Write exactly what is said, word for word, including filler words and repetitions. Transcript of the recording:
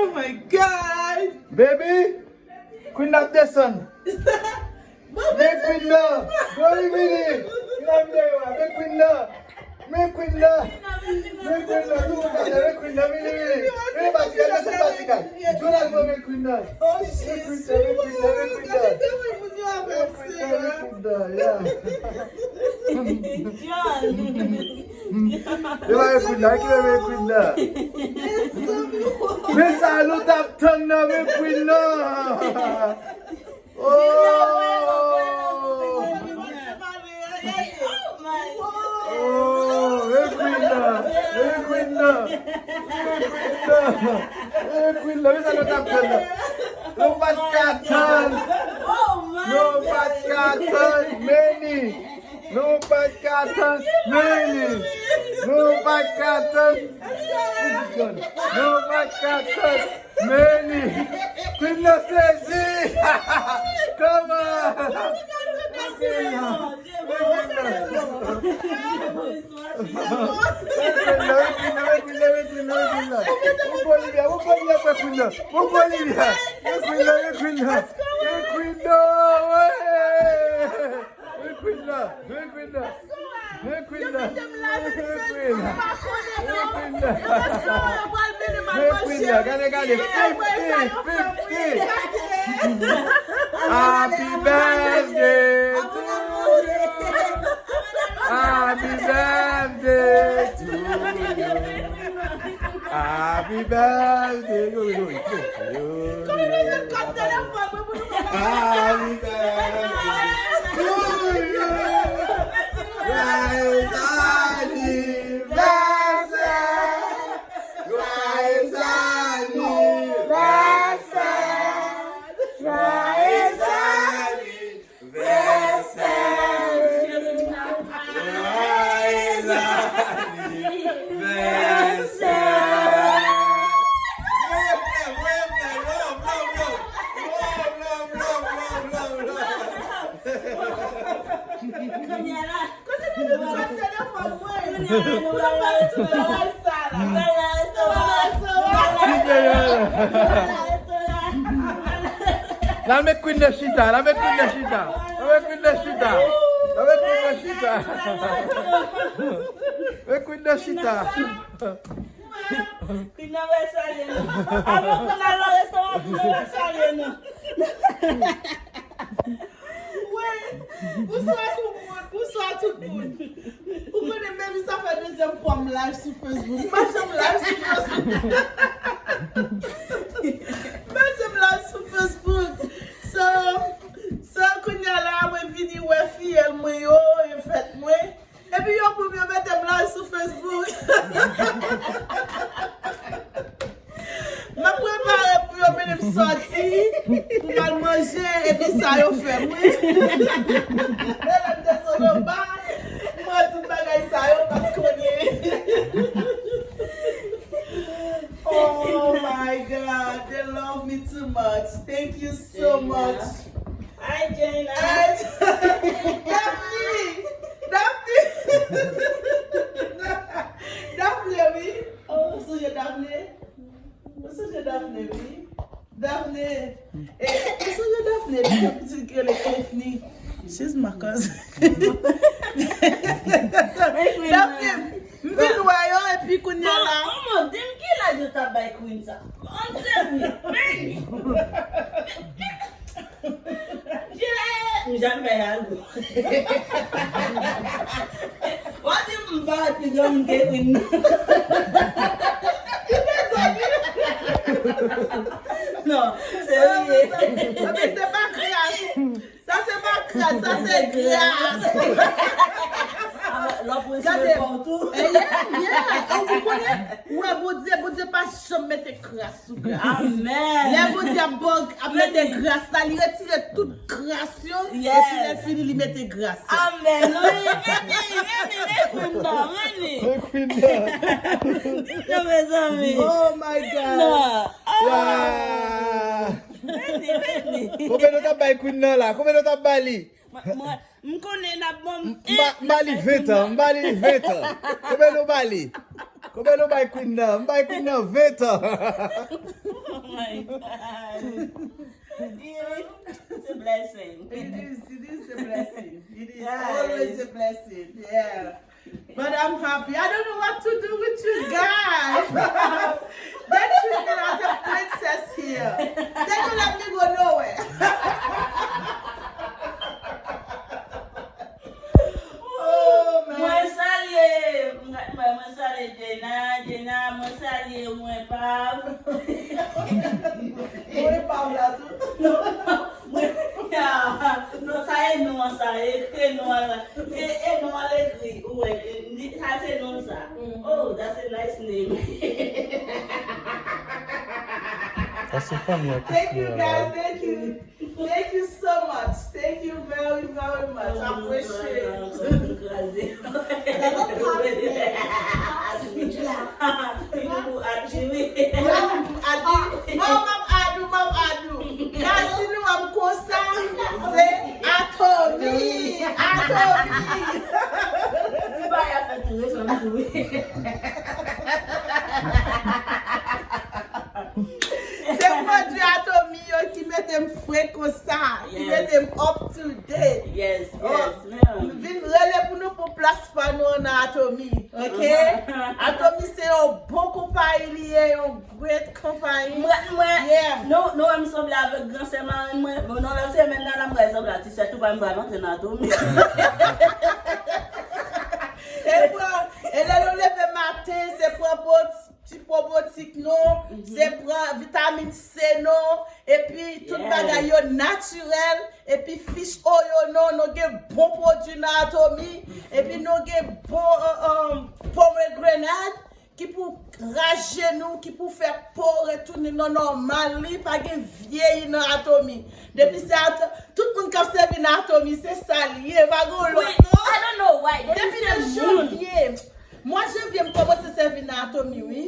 Oh my God! Baby, Queen ap desann. Men Queen nan. Baby, vini. Queen ap deyo a. Men Queen nan. Men Queen nan. Men Queen nan. Nou konn sa, men Queen nan. Vini, vini. Vini, Patika, desann Patika. Jonas, men Queen nan. Oh, men Queen nan, men Queen nan, men Queen nan. Men Queen nan, men Queen nan, yeah. Yo, men Queen nan, ki men Queen nan. Men sa nou t ap tann nan, men Queen nan. Oh! Oh, men Queen nan, men Queen nan, men Queen nan, men Queen nan, men sa nou t ap tann nan. Nou pa t ka tann, nou pa t ka tann, men ni. Nou pa t ka tann, men ni. Nou pa t ka tann. Nou pa t ka tann, men ni. Queen nan sezi. Kòman? Ou bon Livia, ou bon Livia, ou bon Livia, ou bon Livia. Ou bon Livia, ou bon Livia. Ou bon Livia, ou bon Livia. Men Queen nan, men Queen nan, men Queen nan, men Queen nan, men Queen nan, men Queen nan, men Queen nan, gade, gade, fifty, fifty. Happy birthday to you. Happy birthday to you. Happy birthday to you. Happy birthday to you. Joyeux anniversaire. Joyeux anniversaire. Joyeux anniversaire. Joyeux anniversaire. Voye flè, voye flè, love, love, love. Love, love, love, love, love, love. Kounye a la. Kote nou met kòd telefòn mwen? Kounye a la, nou pral nan restoran. Pral nan restoran. Pral nan restoran. Pral nan restoran. L al met Queen nan chita, l al met Queen nan chita. L al met Queen nan chita. L al met Queen nan chita. Met Queen nan chita. Queen nan pral salye nou. Avan pou n al nan restoran, Queen nan pral salye nou. Wi. Bonswa tout moun. Bonswa tout moun. Ou konnen, men sa fè dezyèm fwa m live sou Facebook. M pa janm live sou Facebook. M pa janm live sou Facebook. So, so kounye a la, mwen vini wè fiyèl mwen yo, e fèt mwen. Epi yo pou yo mete m live sou Facebook. M ap prepare pou yo mennen m sòti, pou m al manje, epi sa yo fè m, wi. E lè m desann anba, m wè tout bagay sa yo, m ap konnen. Oh my God, they love me too much. Thank you so much. Hi, Jane. Hi. Daphne! Daphne! Daphne, wi. Ou sonje Daphne? Ou sonje Daphne, wi. Daphne. E, ou sonje Daphne, pitit ki rele Daphne. She's my cousin. Daphne, m vin wè yo, epi kounye a la. Bon, bon, di m ki laj yo t ap bay Queen sa. Bon, serye. Men. Jilè! M janm fè sa gou. Ou di m pa pi granmoun ke Queen. Non, serye. Sa se pa kras. Sa se pa kras, sa se gras. Lòt mwen sou kò w tou. Eh, yeah, yeah. Ou konnen, ou wè Bondye, Bondye pa janm mete kras sou gras. Amèn. Lè Bondye ap ban, ap mete gras la, li retire tout gras yo, epi lè fini, li mete gras la. Amèn. Wi, vini, vini, vini, vini. Vini, mezanmi. Oh my God. Vini. Konbyen nou t ap bay Queen nan la? Konbyen nou t ap bay li? Mwen, mwen, m konnen n ap ban m. M ba, m ba li ven tan, m ba li ven tan. Konbyen nou ba li? Ou bay nou bay Queen nan, m bay Queen nan ven tan. Oh my God. It's a blessing. It is, it is a blessing. It is Yes. Always a blessing. Yeah. But I'm happy. I don't know what to do with you guys. They treat me as a princess here. They don't let me go nowhere. Oh, man. Mwen salye, mwen mwen salye Jena, Jena, mwen salye mwen pa. Mwen pa la tou. Non, mwen, ya, non, sa e non an sa, e, e non an la. E, e non an l ekri, ou wè, e, li, sa se non sa. Oh, that's a nice name. Sa se fanmi an ki Thank fye you a guys. la. Thank you. Thank you so much. Thank you very, very much. I appreciate it. Adi, wi. Adi, mwen ap adi, mwen ap adi. Guys, si nou wè m konsa, se Atomy. Atomy. Ti bagay a fè tou, wi, fè m tou, wi. Se pwodui Atomy yo ki mete m fre konsa, ki Yes. mete m up to date. Yes, Oh, yes, ma'am. Vin rele pou nou pou plas pa nou an nan Atomy, ok? Atomy se yon bon konpayi li ye, yon great konpayi. Mwen, mwen, Yeah. nou, nou wè m sanble avèk gran sè marenn mwen. Bon, nan lòt semèn nan, la m pral sanble a ti sè tou, pa m pral antre nan Atomy. E pran, e lè nou leve maten, se pran bot, ti pwobotik nou, se pran vitamin C nou, epi tout Yes. bagay yo natirèl, epi fish oil nou, nou gen bon pwodui nan Atomy, epi nou gen bon uh, um, pomegranate ki pou raje nou, ki pou fè po retounen nan nòmal li, pa gen vyeyi nan Atomy. Depi se Ato, tout moun k ap sèvi nan Atomy, se sa l ye, pa gen lòt non. I don't know why. Depi nan janvye, mwa janvye, m kòmanse sèvi nan Atomy, wi.